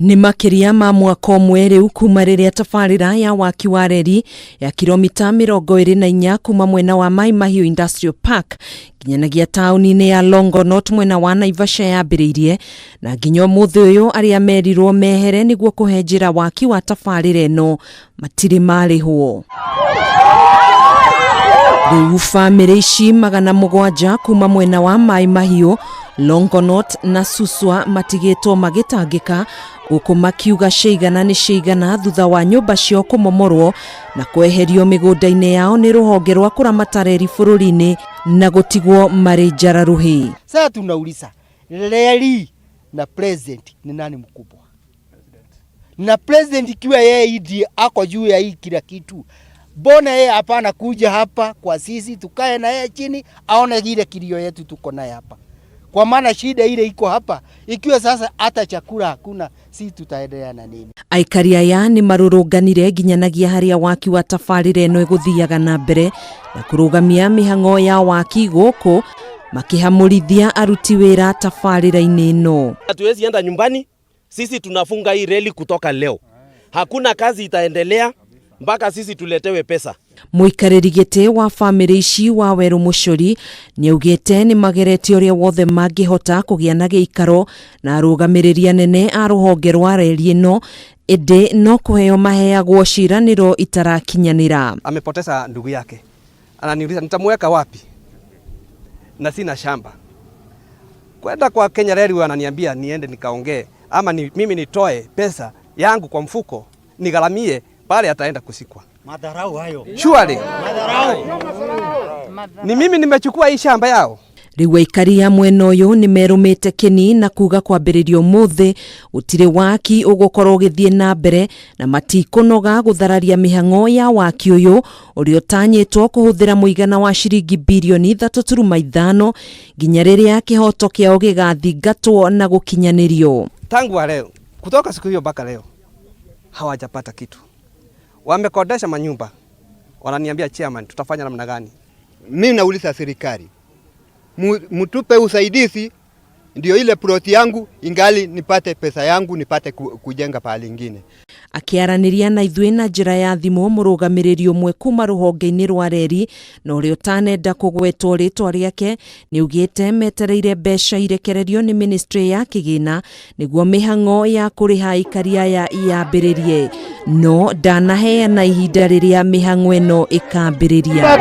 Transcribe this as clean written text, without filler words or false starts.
Nĩ makĩria ma mwaka ũmwe rĩu kuma rĩrĩa tabarĩra ya waki wa reri ya kilomita 24 kuma mwena wa Mai Mahiu Industrial Park nginyanagia taũni-inĩ ya Longonot mwena wa Naivasha yambĩrĩirie, na nginya ũmũthĩ ũyũ arĩa merirwo mehere nĩguo kũhe njĩra waki wa tabarĩra ĩno matirĩ marĩhwo. Rĩu bamĩrĩ ici 700 kuma mwena wa Mai Mahiu, Longonot na Suswa matigĩtwo magĩtangĩka gũkũ makiuga ciigana nĩ ciigana thutha wa nyũmba ciao kũmomorwo na kweherio mĩgũnda-inĩ yao nĩ rũhonge rwa kũramata reri bũrũri-inĩ na gũtigwo marĩ njararuhĩ. Sasa tunauliza, reli na president ni nani mkubwa? Na president ikiwa yeye ndiye ako juu ya hii kila kitu, mbona yeye hapana kuja hapa kwa sisi tukae na yeye chini aone ile kilio yetu tuko naye hapa? Kwa maana shida ile iko hapa, ikiwa sasa hata chakula hakuna, si tutaendelea na nini? Aikari aya nĩ marũrũnganire nginyanagia harĩa waki wa tabarĩra ĩno ĩgũthiaga na mbere na kũrũgamia mĩhang'o ya waki gũkũ makĩhamũrithia aruti wĩra tabarĩra-inĩ ĩno. Hatuwezi enda nyumbani, sisi tunafunga hii reli kutoka leo. Hakuna kazi itaendelea mpaka sisi tuletewe pesa. Mũikarĩri gĩtĩ wa bamĩrĩ ici wa Werũ Mũcori nĩaugĩte nĩ mageretie ũrĩa wothe mangĩhota kũgĩa na gĩikaro na arũgamĩrĩri anene a rũhonge rwa reri ĩno, ĩndĩ no kũheo maheagwo ciĩranĩro itarakinyanĩra. Amepoteza ndugu yake, ananiuliza nitamweka wapi na sina shamba. Kwenda kwa Kenya Railway wananiambia niende nikaongee ama mimi nitoe pesa yangu kwa mfuko nigharamie pale ataenda kusikwa. Madharau hayo. Surely. Ni mimi nimechukua hii shamba yao. Rĩu aikari a mwena ũyũ nĩ merũmĩte kĩni na kuga kwambĩrĩria ũmũthĩ gũtirĩ waki ũgũkorwo ũgĩthiĩ na mbere na matikũnoga gũthararia mĩhang'o ya waki ũyũ ũrĩa ũtanyĩtwo kũhũthĩra mũigana wa ciringi birioni 3.5 nginya rĩrĩa kĩhoto kĩao gĩgathingatwo na gũkinyanĩrio. Tangu wa leo, kutoka siku hiyo mpaka leo hawajapata kitu. Wamekodesha manyumba, wananiambia, "Chairman, tutafanya namna gani?" Mimi nauliza serikali mutupe usaidizi ndio ile ploti yangu ingali nipate pesa yangu nipate kujenga pahali ingine. Akĩaranĩria na ithuĩ na njĩra ya thimũ, mũrũgamĩrĩri ũmwe kuma rũhonge-inĩ rwa reri na ũrĩa ũtanenda kũgwetwo rĩtwa rĩake nĩaugĩte metereire mbeca irekererio nĩ ministry ya kĩgĩna nĩguo mĩhang'o ya kũrĩha aikari aya yambĩrĩrie, no ndanaheana ihinda rĩrĩa mĩhang'o ĩno ĩkambĩrĩria.